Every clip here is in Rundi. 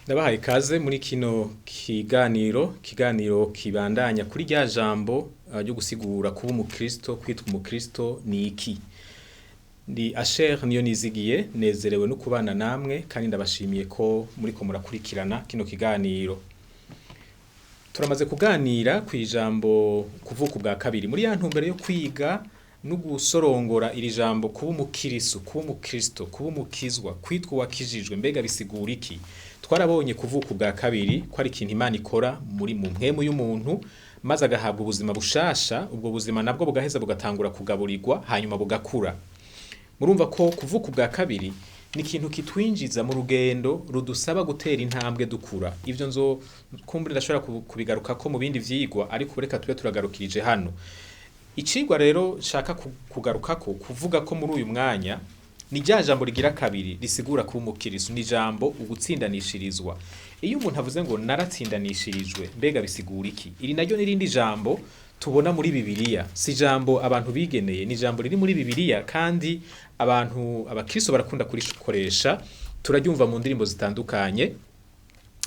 Ndabahaye ikaze muri kino kiganiro, kiganiro kibandanya kuri rya jambo ryo gusigura kuba umukristo, kwitwa umukristo ni iki. Ndi Asher Niyonizigiye, nezerewe no kubana namwe kandi ndabashimiye ko muriko murakurikirana kino kiganiro. Turamaze kuganira kw'ijambo kuvuka ubwa kabiri muri ya ntumbero yo kwiga no gusorongora iri jambo kuba umukirisu, kuba umukristo, kuba umukizwa, kwitwa uwakijijwe, mbega bisigura iki? Twarabonye kuvuka ubwa kabiri ko ari ikintu Imana ikora muri mu mpwemu y'umuntu maze agahabwa ubuzima bushasha, ubwo buzima nabwo bugaheza bugatangura kugaburirwa hanyuma bugakura. Murumva ko kuvuka ubwa kabiri ni ikintu kitwinjiza mu rugendo rudusaba gutera intambwe dukura. Ivyo nzo kumbure ndashobora kubigarukako mu bindi vyigwa, ariko reka tube turagarukirije hano. Icigwa rero nshaka kugarukako kuvuga ko muri uyu mwanya ni rya jambo rigira kabiri risigura kuba umukirisu, ni ijambo ugutsindanishirizwa. Iyo umuntu avuze ngo naratsindanishirijwe, mbega bisigura iki? Iri naryo n'irindi jambo tubona muri Bibiliya, si ijambo abantu bigeneye, ni ijambo riri muri Bibiliya kandi abantu abakristo barakunda kurikoresha, turaryumva mu ndirimbo zitandukanye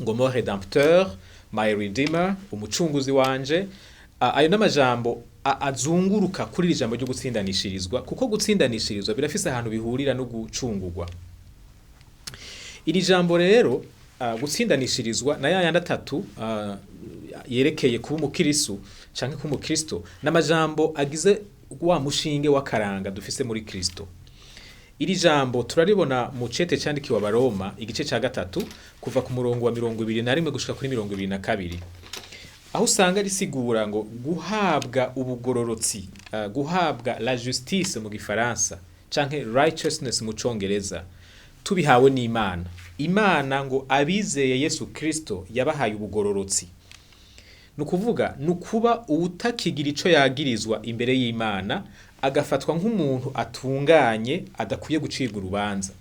ngo mon rédempteur, my redeemer, umucunguzi wanje. Ayo n'amajambo azunguruka kuri iri jambo ryo gutsindanishirizwa, kuko gutsindanishirizwa birafise ahantu bihurira no gucungurwa. Iri jambo rero gutsindanishirizwa na yayandi atatu yerekeye kuba umukirisu canke kuba umukristo, n'amajambo agize wa mushinge w'akaranga dufise muri Kristo. Iri jambo turaribona mu cete candikiwe Abaroma igice ca 3 kuva ku murongo wa 21 gushika kuri 22, aho usanga risigura ngo guhabwa ubugororotsi, guhabwa la justice mu gifaransa canke righteousness mu congereza, tubihawe n'Imana. Imana ngo abizeye Yesu Kristo yabahaye ubugororotsi. Ni ukuvuga ni ukuba uwutakigira ico yagirizwa imbere y'Imana, agafatwa nk'umuntu atunganye adakwiye gucirwa urubanza.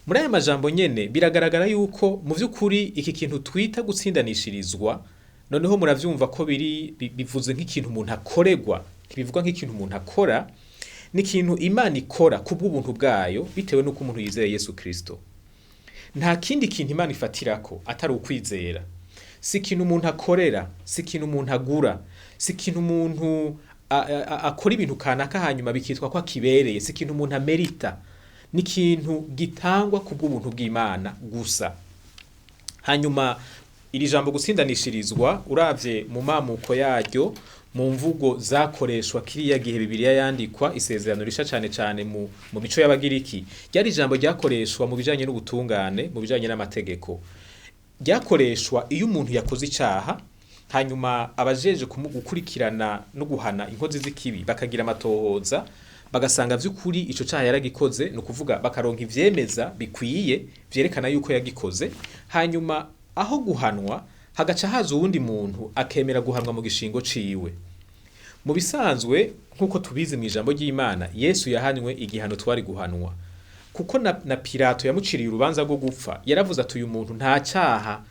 Muri aya majambo nyene biragaragara yuko mu vy'ukuri iki kintu twita gutsindanishirizwa, noneho muravyumva ko biri bivuze nk'ikintu umuntu akorerwa, ntibivugwa nk'ikintu umuntu akora, ni ikintu Imana ikora kubw'ubuntu bwayo bitewe n'uko umuntu yizeye Yesu Kristo. Nta kindi kintu Imana ifatirako atari ukwizera. Si ikintu umuntu akorera, si ikintu umuntu agura, si ikintu umuntu akora ibintu kanaka hanyuma bikitwa ko akibereye, si ikintu umuntu amerita, ni ikintu gitangwa kubw'ubuntu bw'Imana gusa. Hanyuma iri jambo gutsindanishirizwa uravye mu mamuko yaryo, mu mvugo zakoreshwa kiriya gihe Bibiliya yandikwa, isezerano risha cane cane mu mico y'Abagiriki, ryari ijambo ryakoreshwa mu bijanye n'ubutungane, mu bijanye n'amategeko. Ryakoreshwa iyo umuntu yakoze icaha, hanyuma abajeje gukurikirana no guhana inkozi z'ikibi bakagira amatohoza, bagasanga vy'ukuri ico caha yaragikoze, ni ukuvuga bakaronka ivyemeza bikwiye vyerekana yuko yagikoze, hanyuma aho guhanwa hagaca haza uwundi muntu akemera guhanwa mu gishingo ciwe. Mu bisanzwe nk'uko tubizi mw'ijambo ry'Imana, Yesu yahanywe igihano twari guhanwa, kuko na Pilato yamuciriye urubanza rwo gupfa, yaravuze ati uyu muntu nta caha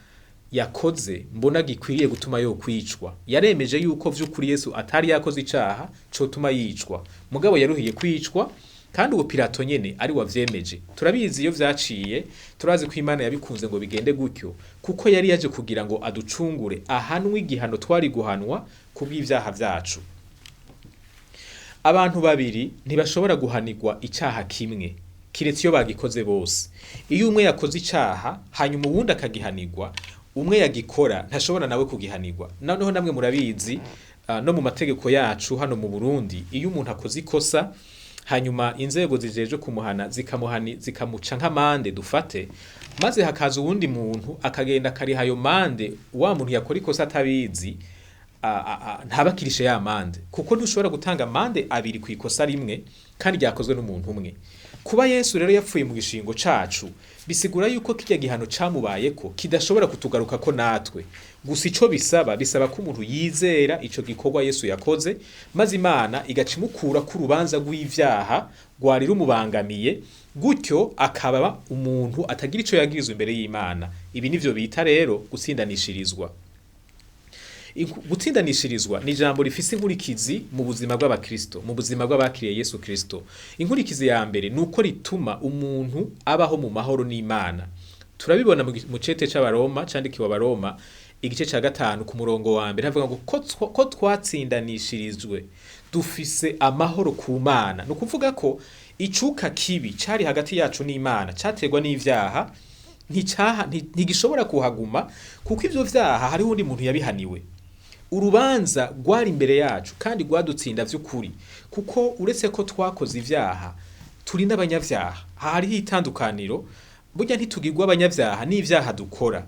yakoze mbona gikwiriye gutuma yokwicwa. Yaremeje yuko vy'ukuri Yesu atari yakoze icaha cotuma yicwa, mugabo yaruhiye kwicwa, kandi uwo Pilato nyene ari wavyemeje. Turabizi iyo vyaciye, turazi ko Imana yabikunze ngo bigende gutyo, kuko yari yaje kugira ngo aducungure, ahanwe igihano twari guhanwa kubw'ivyaha vyacu. Abantu babiri ntibashobora guhanirwa icaha kimwe, kiretse iyo bagikoze bose. Iyo umwe yakoze icaha hanyuma uwundi akagihanirwa, umwe yagikora ntashobora nawe kugihanirwa. Noneho namwe murabizi, no mu mategeko yacu hano mu Burundi, iyo umuntu akoze ikosa hanyuma inzego zijejwe kumuhana zikamuca nk'amande dufate, maze hakaza uwundi muntu akagenda akariha ayo mande, wa muntu yakora ikosa atabizi ntabakirishe ya mande, kuko ntushobora gutanga amande abiri ku ikosa rimwe kandi ryakozwe n'umuntu umwe. Kuba Yesu rero yapfuye mu gishingo cacu bisigura yuko kirya gihano camubayeko kidashobora kutugarukako natwe. Gusa ico bisaba ko umuntu yizera ico gikorwa Yesu yakoze, maze Imana igaca imukura ku rubanza rw'ivyaha rwari rumubangamiye, gutyo akaba umuntu atagira ico yagirizwa imbere y'Imana. Ibi nivyo bita rero gutsindanishirizwa. Gutsindanishirizwa ni ijambo rifise inkurikizi mu buzima bw'abakristo, mu buzima bw'abakiriye Yesu Kristo. Inkurikizi ya mbere ni uko rituma umuntu abaho mu mahoro n'Imana. Turabibona mu cete c'Abaroma candikiwe Abaroma, igice ca 5 ku murongo wa mbere, havuga ngo ko twatsindanishirijwe dufise amahoro ku Mana. Ni ukuvuga ko icuka kibi cari hagati yacu n'Imana caterwa n'ivyaha ntigishobora kuhaguma, kuko ivyo vyaha hariho undi muntu yabihaniwe. Urubanza rwari imbere yacu kandi rwadutsinda vy'ukuri, kuko uretse ko twakoze ivyaha turi n'abanyavyaha. Hariho itandukaniro, burya ntitugirwa abanyavyaha n'ivyaha dukora.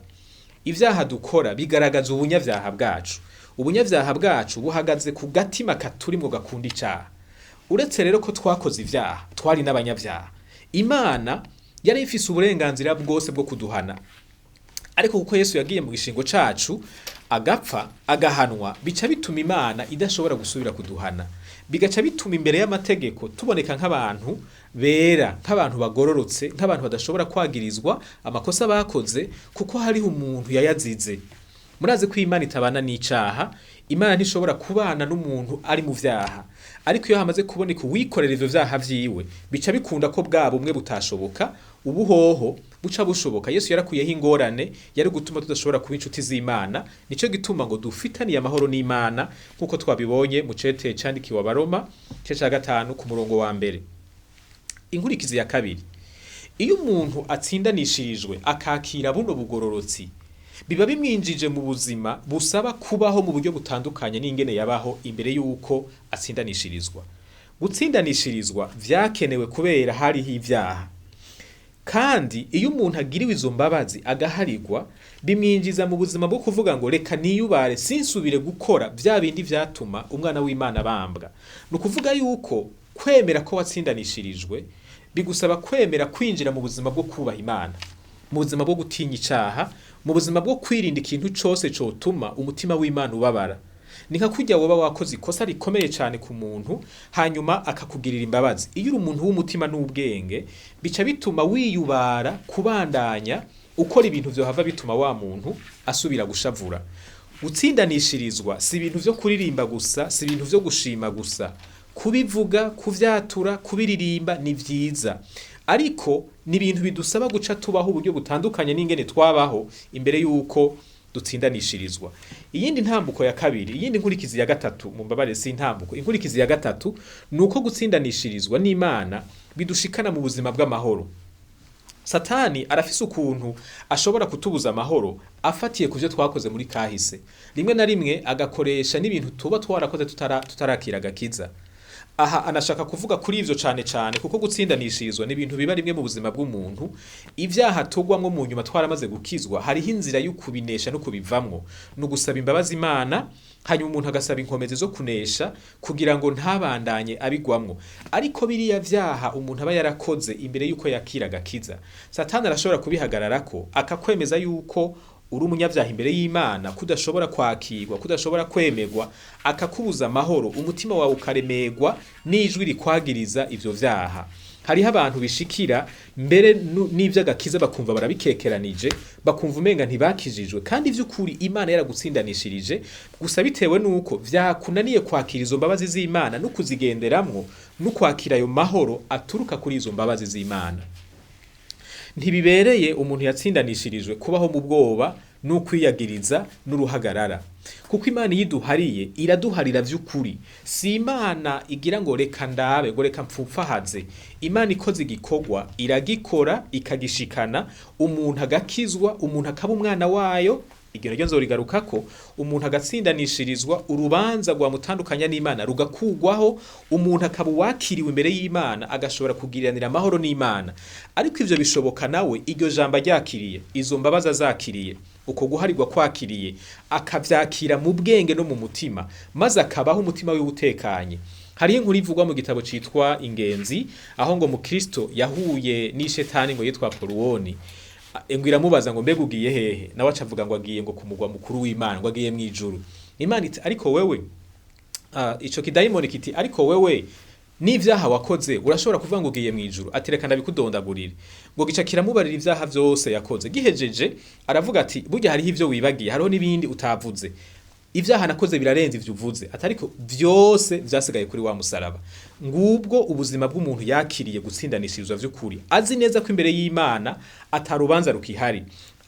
Ivyaha dukora bigaragaza ubunyavyaha bwacu. Ubunyavyaha bwacu buhagaze ku gatima katurimwo gakunda icaha. Uretse rero ko twakoze ivyaha, twari n'abanyavyaha. Imana yari ifise uburenganzira bwose bwo kuduhana, ariko kuko Yesu yagiye mu gishingo cacu agapfa agahanwa, bica bituma Imana idashobora gusubira kuduhana. Bigaca bituma imbere y'amategeko tuboneka nk'abantu bera, nk'abantu bagororotse, nk'abantu badashobora kwagirizwa amakosa bakoze, kuko hariho umuntu yayazize. Murazi ko Imana itabana n'icaha, Imana ntishobora kubana n'umuntu ari mu vyaha. Ariko iyo hamaze kuboneka uwikorera ivyo vyaha vyiwe, bica bikunda ko bwa bumwe butashoboka, ubuhoho buca bushoboka. Yesu yarakuyeho ingorane yari gutuma tudashobora kuba inshuti z'Imana. Nico gituma ngo dufitaniye amahoro n'Imana, nk'uko twabibonye mu cete candikiwe Abaroma, igice ca 5 ku murongo wa mbere. Inkurikizi ya kabiri, iyo umuntu atsindanishirijwe akakira buno bugororotsi, biba bimwinjije mu buzima busaba kubaho mu buryo butandukanye n'ingene yabaho imbere y'uko atsindanishirizwa. Gutsindanishirizwa vyakenewe kubera hariho ivyaha. Kandi iyo umuntu agiriwe izo mbabazi agaharigwa, bimwinjiza mu buzima bwo kuvuga ngo reka niyubare, sinsubire gukora vya bindi vyatuma umwana w'Imana abambwa. Ni ukuvuga yuko kwemera ko watsindanishirijwe bigusaba kwemera kwinjira mu buzima bwo kubaha Imana, mu buzima bwo gutinya icaha, mu buzima bwo kwirinda ikintu cose cotuma umutima w'Imana ubabara. Ni nka kurya woba wakoze ikosa rikomeye cane ku muntu, hanyuma akakugirira imbabazi. Iyo uri umuntu w'umutima n'ubwenge, bica bituma wiyubara kubandanya ukora ibintu vyohava bituma wa muntu asubira gushavura. Gutsindanishirizwa si ibintu vyo kuririmba gusa, si ibintu vyo gushima gusa. Kubivuga, kuvyatura, kubiririmba ni vyiza, ariko ni ibintu bidusaba guca tubaho uburyo butandukanye n'ingene twabaho imbere y'uko dutsindanishirizwa. Iyindi ntambuko ya kabiri, iyindi nkurikizi ya gatatu, mumbabare si intambuko, inkurikizi ya gatatu nuko gutsindanishirizwa n'Imana bidushikana mu buzima bw'amahoro. Satani arafise ukuntu ashobora kutubuza amahoro afatiye kuvyo twakoze muri kahise. Rimwe na rimwe agakoresha n'ibintu tuba twarakoze tutarakira agakiza. Aha anashaka kuvuga kuri ivyo cane cane, kuko gutsindanishirizwa ni ibintu biba rimwe mu buzima bw'umuntu. Ivyaha tugwamwo mu nyuma twaramaze gukizwa, hariho inzira yo kubinesha no kubivamwo. Ni ugusaba imbabazi Imana, hanyuma umuntu agasaba inkomezi zo kunesha kugira ngo ntabandanye abigwamwo. Ariko biriya vyaha umuntu aba yarakoze imbere yuko yakira agakiza, Satani arashobora kubihagararako akakwemeza yuko uri umunyavyaha imbere y'Imana, kudashobora kwakirwa, kudashobora kwemerwa, akakubuza amahoro, umutima wawe ukaremerwa n'ijwi rikwagiriza ivyo vyaha. Hariho abantu bishikira mbere n'ivy'agakiza bakumva barabikekeranije, bakumva umenga ntibakijijwe, kandi vy'ukuri Imana yaragutsindanishirije, gusa bitewe nuko vyakunaniye kwakira izo mbabazi z'Imana no kuzigenderamwo no kwakira ayo mahoro aturuka kuri izo mbabazi z'Imana. Ntibibereye umuntu yatsindanishirijwe kubaho mu bwoba n'ukwiyagiriza n'uruhagarara, kuko Imana iyo iduhariye iraduharira vy'ukuri. Si Imana igira ngo reka ndabe, ngo reka mpfupfahaze. Imana ikoze igikorwa iragikora ikagishikana, umuntu agakizwa, umuntu akaba umwana wayo. Iryo naryo nzorigarukako. Umuntu agatsindanishirizwa, urubanza rwamutandukanya n'Imana rugakugwaho, umuntu akaba uwakiriwe imbere y'Imana, agashobora kugiriranira amahoro n'Imana. Ariko ivyo bishoboka nawe iryo jambo aryakiriye, izo mbabazi azakiriye, uko guharirwa kwakiriye, akavyakira mu bwenge no mu mutima, maze akabaho umutima wiwe utekanye. Hariho inkuru ivugwa mu gitabo citwa Ingenzi, aho ngo mukristo yahuye n'ishetani ngo yitwa Poruwoni. Ngo iramubaza ngo mbega ugiye hehe? Nawe aca avuga ngo agiye ngo ku mugwa mukuru w'Imana, ngo agiye mw'ijuru. Imana iti ariko wewe, ico kidayimoni kiti ariko wewe n'ivyaha wakoze urashobora kuvuga ngo ugiye mw'ijuru? Ati reka ndabikudondagurire. Ngo gica kiramubarira ivyaha vyose yakoze. Gihejeje aravuga ati burya hariho ivyo wibagiye, hariho n'ibindi utavuze. Ibyaha nakoze birarenze ivyo uvuze, atariko vyose vyasigaye kuri wa musaraba. Ngubwo ubuzima bw'umuntu yakiriye gutsindanishirizwa vy'ukuri, azi neza ko imbere y'Imana atarubanza rukihari.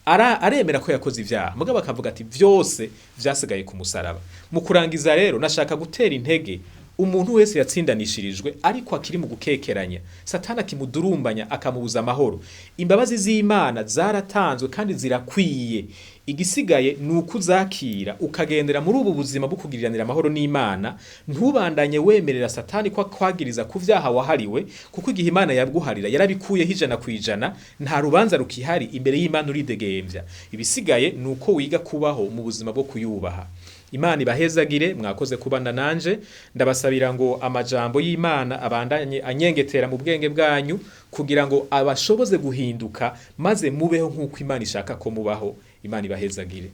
Aremera ko yakoze ivyaha, mugabo akavuga ati vyose vyasigaye ku musaraba. Mu kurangiza rero, nashaka gutera intege umuntu wese yatsindanishirijwe ariko akiri mu gukekeranya, Satani akimudurumbanya akamubuza amahoro. Imbabazi z'Imana zaratanzwe kandi zirakwiye. Igisigaye ni ukuzakira, ukagendera muri ubu buzima bwo kugiriranira amahoro n'Imana, ntubandanye wemerera Satani ko akwagiriza ku vyaha wahariwe, kuko igihe Imana yaguharira yarabikuyeho 100%. Nta rubanza rukihari imbere y'Imana, uridegemvya. Ibisigaye ni uko wiga kubaho mu buzima bwo kuyubaha. Imana ibahezagire. Mwakoze kubana nanje. Ndabasabira ngo amajambo y'Imana abandanye anyengetera mu bwenge bwanyu, kugira ngo abashoboze guhinduka, maze mubeho nk'uko Imana ishaka ko mubaho. Imana ibahezagire.